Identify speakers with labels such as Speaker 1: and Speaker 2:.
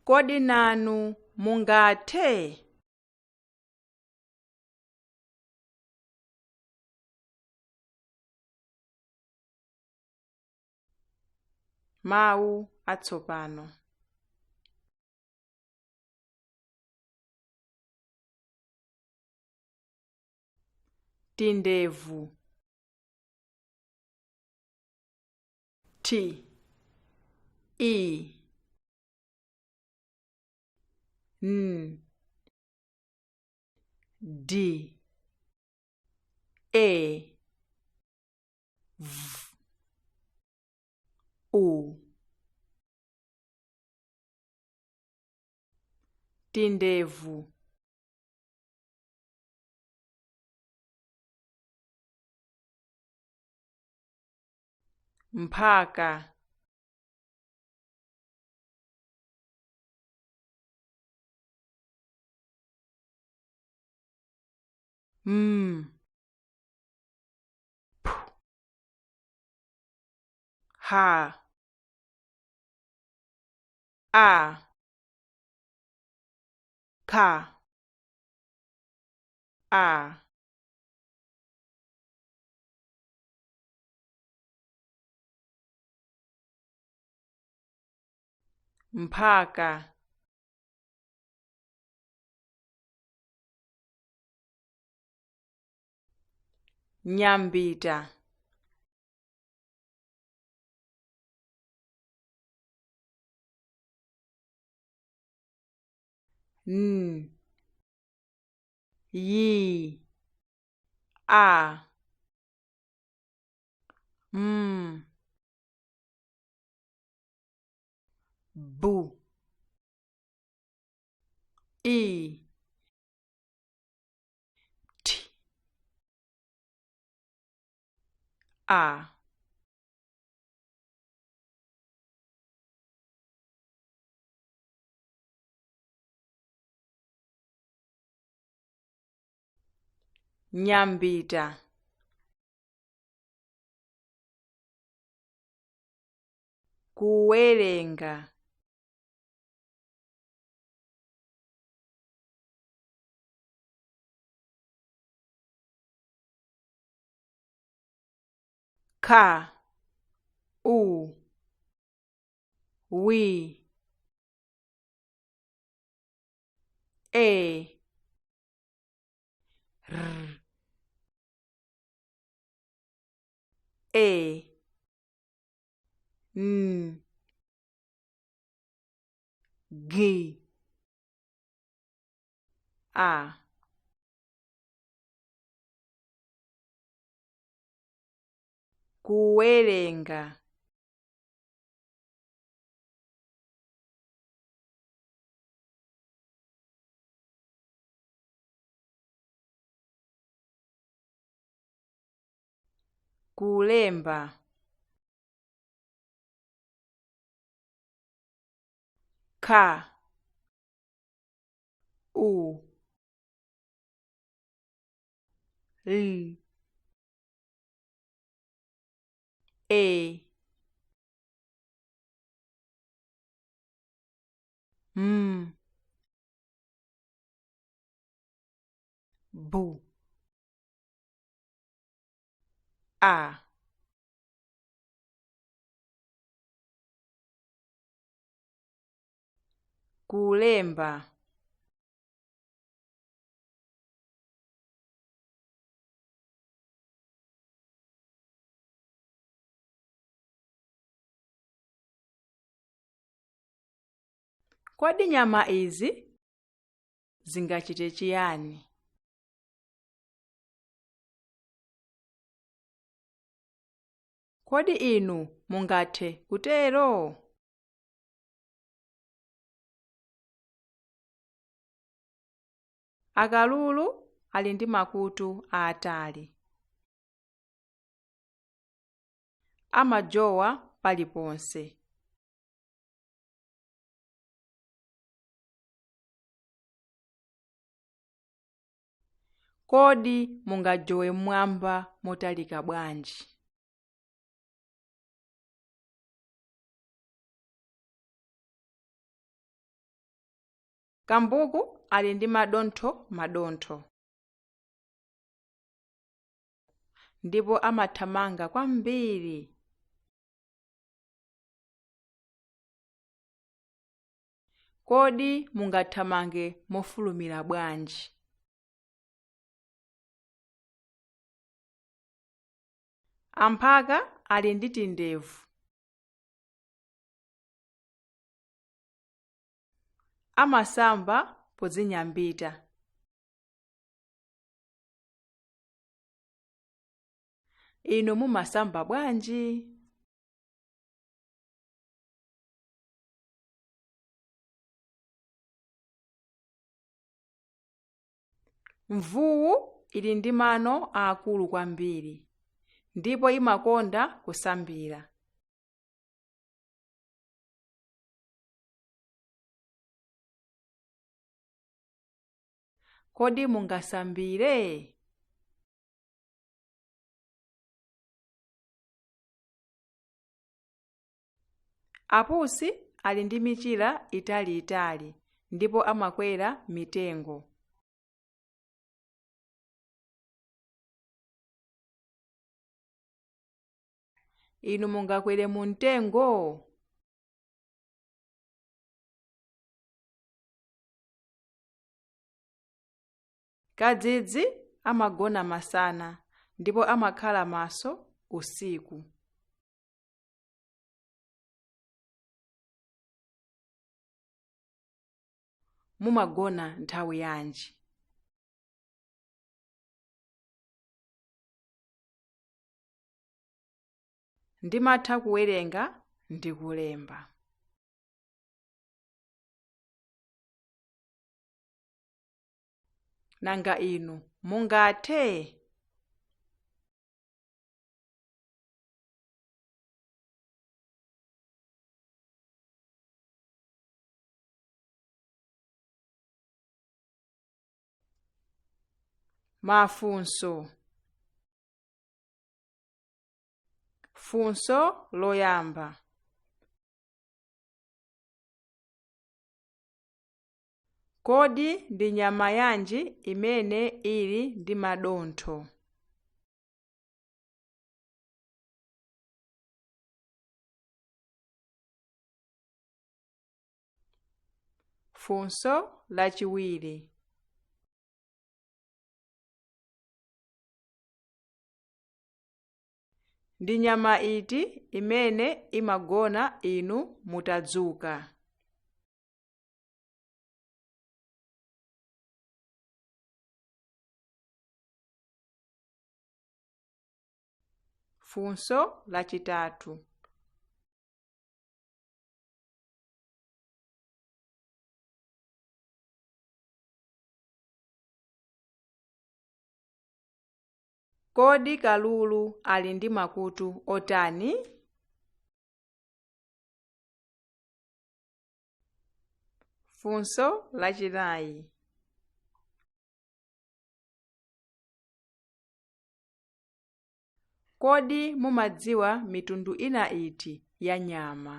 Speaker 1: Kodi nanu mungathe? Mawu atsopano. Tindevu. T E N D A V U. Tindevu. Mphaka. M P H A K A. Mphaka. Nyambita. N Y A M B I T A. Nyambita. Kuwerenga. K U W A R A N G A. Kuwerenga. Kulemba. K U L A M B A. Kulemba. Kodi nyama izi zingachite chiyani? Kodi inu mungathe kutero? Akalulu ali ndi makutu aatali. Amajowa paliponse. Kodi mungajowe mmwamba motalika bwanji? Kambuku ali ndi madontho-madontho ndipo amathamanga kwambiri. Kodi mungathamange mofulumira bwanji? Amphaka ali ndi tindevu. Amasamba podzinyambita. Inu mumasamba bwanji? Mvuwu ili ndi mano aakulu kwambiri ndipo imakonda kusambira. Kodi mungasambire? Apusi ali ndi michira italiitali ndipo amakwera mitengo. Inu mungakwere mu mtengo? Kadzidzi amagona masana ndipo amakhala maso usiku. Mumagona nthawi yanji? Ndimatha kuwerenga ndi kulemba. Nanga inu mungathe? Mafunso. Funso loyamba. Kodi ndi nyama yanji imene ili ndi madontho? Funso lachiwiri. Ndi nyama iti imene imagona inu mutadzuka? Funso lachitatu. Kodi kalulu ali ndi makutu otani? Funso lachinayi. Kodi mumadziwa mitundu ina iti ya nyama?